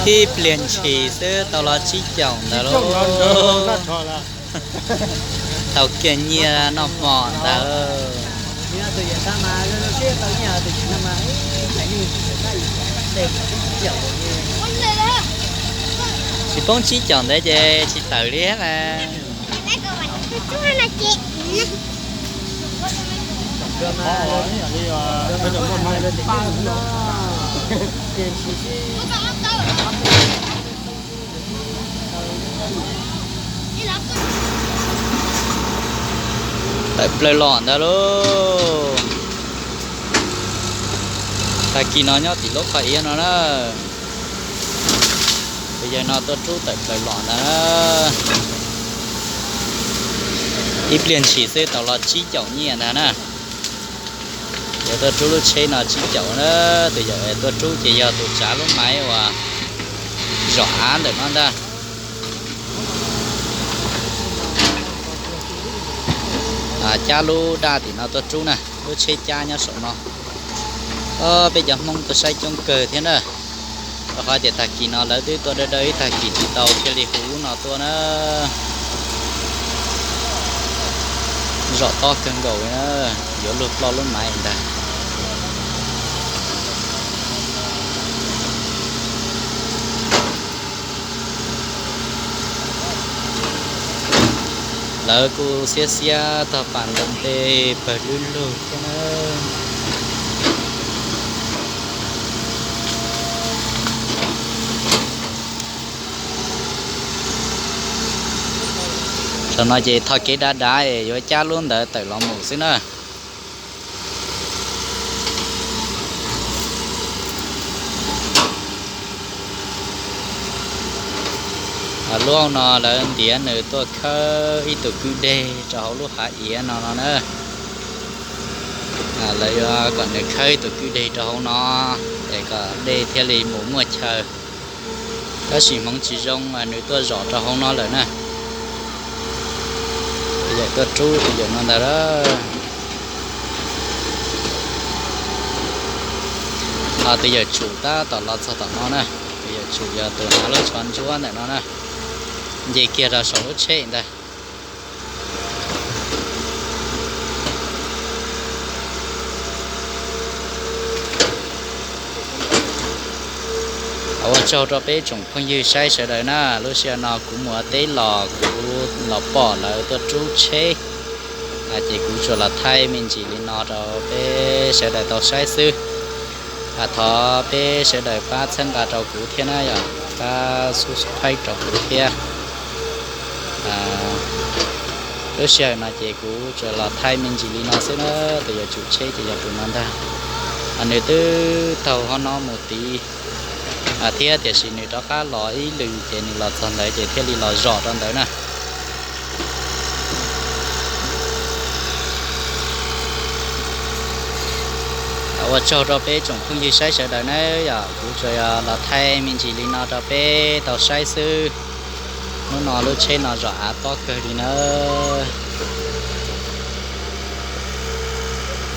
Ib pliag ntshis xwb tau los tsib caum ntawd lauj. Tau kiag nyiaj noj hmo ntawd. Tsis poob tsib caum ntawd ces tsis tawm li mas. Tawm plaws los ntawd lauj. Tag kis no nyob tim lub qhov iav no na. Tus yawg no tuaj rub tawm plaws los ntawd na. Ib pliag ntshis xwb tau los tsib caum nyiaj ntag na. Yawg tuaj rub lub tsheb no tsib caum na. Tus yawg tuaj rub ces yog tus tsav lub maiv uas zom av ntawm no ntag. Cab lub daj tim no tuaj rub na, lub tsheb cab nyob saum no. Peb cov Hmoob tuaj saib coob kawg thiab na. Rau qhov tias tag kis no lawv twb tuaj dawb dawb ib tag kis tsis tau thiaj li hu lub no tuaj na. Zom tob kawg nkaus na, yuav luag ploj lub maiv ntag. Lawv kuj xiab xiab tog pas ntoo tej pawg lub lug thiab na. Tam no ces tho kev dav dav es yuav cab lub ntawd tawm los mus xwb na. Lub no lawv ntiav nws tuaj khawb ib tug kwj deg rau hauv lub hav iav no no na. Lawv yuav kom nws khawb ib tug kwj deg rau hauv no es kom dej thiaj li mus muaj chaw. Tab sis hmoov tsis zoo nws tuaj zom rau hauv no lawm na. Tus yawm tuaj rub tus yawm no ntag lauj. Tus yawm tsum tab tom los txog tom no na. Tus yawm tsum yog tus hnav lub tsho ntsuab ntawm no na, nce kiag rau saum lub tsheb ntag. Ua tsaug rau peb tsoom phooj ywg saib sawv daws na, lub sij hawm no kuv mus ua teb los kuv los pom lawv tuaj rub tsheb, ces kuv tsuas los thaij me ntsis li no rau peb sawv daws tau saib xwb. Thov peb sawv daws pab txhawb nqa rau kuv thiab na yom, pab subscribe rau kuv thiab. Lub sij hawm no ces kuv tsuas los thaij me ntsis li no xwb na, tus yawm tsum tsheb ces yog tus no ntag. Nws twb taug hov no mus tid thiab, tiam sis nws rov qab los ib lwm ces nws los txog ntawd ces thiaj li los zom rau ntawd na. Ua tsaug rau peb tsoom phooj ywg saib sawv daws na yom, kuv tsuas los thaij me ntsis li no rau peb tau saib xwb. Hnub no lub tsheb no zom av tob kawg li na.